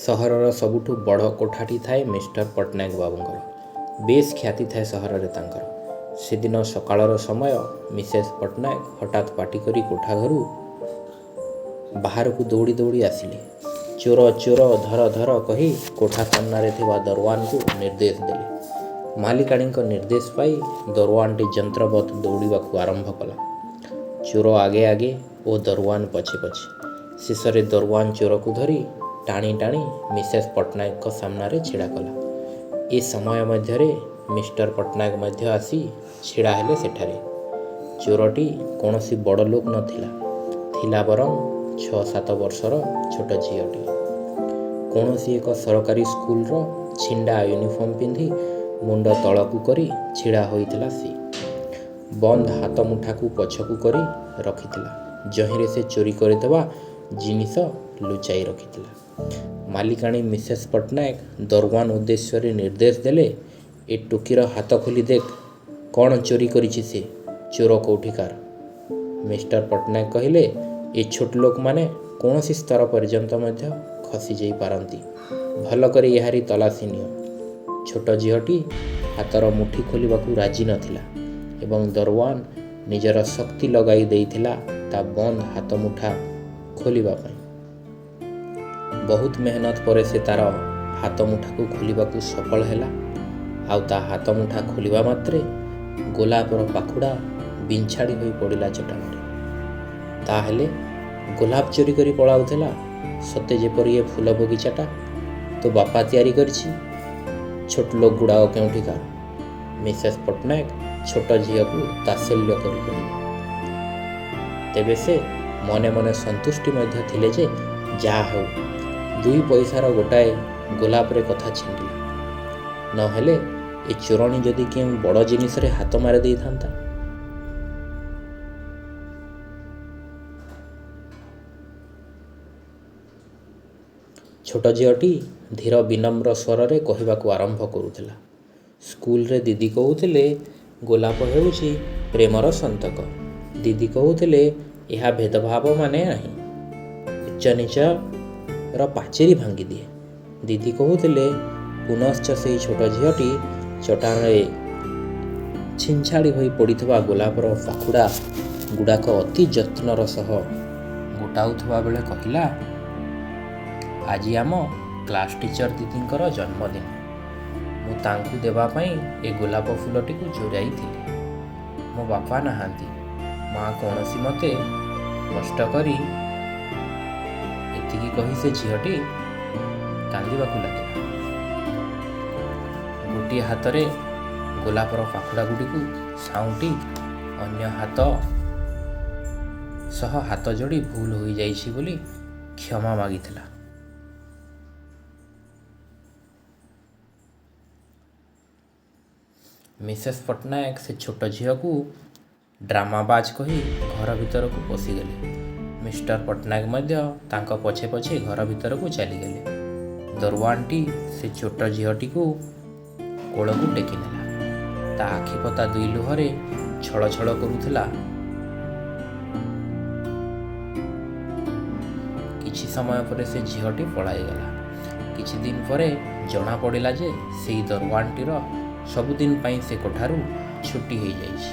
ସହରର ସବୁଠୁ ବଡ଼ କୋଠାଟି ଥାଏ ମିଷ୍ଟର ପଟ୍ଟନାୟକ ବାବୁଙ୍କର। ବେଶ୍ ଖ୍ୟାତି ଥାଏ ସହରରେ ତାଙ୍କର। ସେଦିନ ସକାଳର ସମୟ। ମିସେସ୍ ପଟ୍ଟନାୟକ ହଠାତ୍ ପାଟିକରି କୋଠାଘରୁ ବାହାରକୁ ଦୌଡ଼ି ଦୌଡ଼ି ଆସିଲେ। ଚୋର, ଚୋର, ଧର, ଧର କହି କୋଠା ସାମ୍ନାରେ ଥିବା ଦରୱାନକୁ ନିର୍ଦ୍ଦେଶ ଦେଲେ। ମାଲିକାଣୀଙ୍କ ନିର୍ଦ୍ଦେଶ ପାଇ ଦରୱାନଟି ଯନ୍ତ୍ରବତ୍ ଦୌଡ଼ିବାକୁ ଆରମ୍ଭ କଲା। ଚୋର ଆଗେ ଆଗେ ଓ ଦରୱାନ ପଛେ ପଛେ। ଶେଷରେ ଦରୱାନ ଚୋରକୁ ଧରି ଟାଣି ଟାଣି ମିସେସ୍ ପଟ୍ଟନାୟକଙ୍କ ସାମ୍ନାରେ ଛିଡ଼ା କଲା। ଏ ସମୟ ମଧ୍ୟରେ ମିଷ୍ଟର ପଟ୍ଟନାୟକ ମଧ୍ୟ ଆସି ଛିଡ଼ା ହେଲେ ସେଠାରେ। ଚୋରଟି କୌଣସି ବଡ଼ ଲୋକ ନଥିଲା, ଥିଲା ବରଂ 6-7 ବର୍ଷର ଛୋଟ ଝିଅଟିଏ। କୌଣସି ଏକ ସରକାରୀ ସ୍କୁଲର ଛିଣ୍ଡା ୟୁନିଫର୍ମ ପିନ୍ଧି ମୁଣ୍ଡ ତଳକୁ କରି ଛିଡ଼ା ହୋଇଥିଲା ସେ। ବନ୍ଦ ହାତ ମୁଠାକୁ ପଛକୁ କରି ରଖିଥିଲା, ଯହିଁରେ ସେ ଚୋରି କରିଥିବା ଜିନିଷ ଲୁଚାଇ ରଖିଥିଲା। ମାଲିକାଣୀ ମିସେସ୍ ପଟ୍ଟନାୟକ ଦରୱାନ ଉଦ୍ଦେଶ୍ୟରେ ନିର୍ଦ୍ଦେଶ ଦେଲେ, ଏ ଟୋକିର ହାତ ଖୋଲି ଦେଖ, କ'ଣ ଚୋରି କରିଛି ସେ, ଚୋର କୋଉଠିକାର। ମିଷ୍ଟର ପଟ୍ଟନାୟକ କହିଲେ, ଏ ଛୋଟ ଲୋକମାନେ କୌଣସି ସ୍ତର ପର୍ଯ୍ୟନ୍ତ ମଧ୍ୟ ଖସିଯାଇ ପାରନ୍ତି, ଭଲ କରି ଏହାରି ତଲାସି ନିଅ। ଛୋଟ ଝିଅଟି ହାତର ମୁଠି ଖୋଲିବାକୁ ରାଜି ନଥିଲା ଏବଂ ଦରୱାନ ନିଜର ଶକ୍ତି ଲଗାଇ ଦେଇଥିଲା ତା ବନ୍ଦ ହାତମୁଠା ଖୋଲିବା ପାଇଁ। ବହୁତ ମେହନତ ପରେ ସେ ତାର ହାତମୁଠାକୁ ଖୋଲିବାକୁ ସଫଳ ହେଲା। ଆଉ ତା ହାତମୁଠା ଖୋଲିବା ମାତ୍ରେ ଗୋଲାପର ପାଖୁଡ଼ା ବିଞ୍ଛାଡ଼ି ହୋଇ ପଡ଼ିଲା ଚଟାଣରେ। ତାହେଲେ ଗୋଲାପ ଚୋରି କରି ପଳାଉଥିଲା? ସତେ ଯେପରି ଏ ଫୁଲ ବଗିଚାଟା ତୋ ବାପା ତିଆରି କରିଛି। ଛୋଟ ଲୋକ ଗୁଡ଼ାକ କେଉଁଠିକାର। ମିସେସ୍ ପଟ୍ଟନାୟକ ଛୋଟ ଝିଅକୁ ତାତ୍ସଲ୍ୟ କରି କହିଲେ। ତେବେ ସେ ମନେ ମନେ ସନ୍ତୁଷ୍ଟି ମଧ୍ୟ ଥିଲେ ଯେ ଯାହା ହେଉ 2 ପଇସାର ଗୋଟାଏ ଗୋଲାପରେ କଥା ଛିଣ୍ଡିଲା। ନହେଲେ ଏ ଚୋରଣୀ ଯଦି କେଉଁ ବଡ଼ ଜିନିଷରେ ହାତ ମାରି ଦେଇଥାନ୍ତା। ଛୋଟ ଝିଅଟି ଧୀର ବିନମ୍ର ସ୍ୱରରେ କହିବାକୁ ଆରମ୍ଭ କରୁଥିଲା, ସ୍କୁଲରେ ଦିଦି କହୁଥିଲେ ଗୋଲାପ ହେଉଛି ପ୍ରେମର ସନ୍ତକ। ଦିଦି କହୁଥିଲେ ଏହା ଭେଦଭାବ ମାନେ ନାହିଁ, ଉଚ୍ଚ ନୀଚର ପାଚେରୀ ଭାଙ୍ଗିଦିଏ। ଦିଦି କହୁଥିଲେ। ପୁନଶ୍ଚ ସେଇ ଛୋଟ ଝିଅଟି ଚଟାଣରେ ଛିଞ୍ଛାଡ଼ି ହୋଇ ପଡ଼ିଥିବା ଗୋଲାପର ପାଖୁଡ଼ା ଗୁଡ଼ାକ ଅତି ଯତ୍ନର ସହ ଗୋଟାଉଥିବା ବେଳେ କହିଲା, ଆଜି ଆମ କ୍ଲାସ୍ ଟିଚର ଦିଦିଙ୍କର ଜନ୍ମଦିନ। ମୁଁ ତାଙ୍କୁ ଦେବା ପାଇଁ ଏ ଗୋଲାପ ଫୁଲଟିକୁ ଚୋରାଇଥିଲି। ମୋ ବାପା ନାହାନ୍ତି, ମା କୌଣସି ମତେ କଷ୍ଟ କରି। ଏତିକି କହି ସେ ଝିଅଟି କାନ୍ଦିବାକୁ ଲାଗିଲା। ଗୋଟିଏ ହାତରେ ଗୋଲାପର ପାଖୁଡ଼ା ଗୁଡ଼ିକୁ ସାଉଁଟି ଅନ୍ୟ ହାତ ସହ ହାତ ଯୋଡ଼ି ଭୁଲ ହୋଇଯାଇଛି ବୋଲି କ୍ଷମା ମାଗିଥିଲା। ମିସେସ୍ ପଟ୍ଟନାୟକ ସେ ଛୋଟ ଝିଅକୁ ଡ୍ରାମାବାଜ କହି ଘର ଭିତରକୁ ପଶିଗଲେ। ମିଷ୍ଟର ପଟ୍ଟନାୟକ ମଧ୍ୟ ତାଙ୍କ ପଛେ ପଛେ ଘର ଭିତରକୁ ଚାଲିଗଲେ। ଦରୱାନଟି ସେ ଛୋଟ ଝିଅଟିକୁ କୋଳକୁ ଟେକିନେଲା। ତା ଆଖିପତା ଦୁଇ ଲୁହରେ ଛଳଛଳ କରୁଥିଲା। କିଛି ସମୟ ପରେ ସେ ଝିଅଟି ପଳାଇଗଲା। କିଛି ଦିନ ପରେ ଜଣାପଡ଼ିଲା ଯେ ସେଇ ଦରୱାନଟିର ସବୁଦିନ ପାଇଁ ସେ କୋଠାରୁ ଛୁଟି ହେଇଯାଇଛି।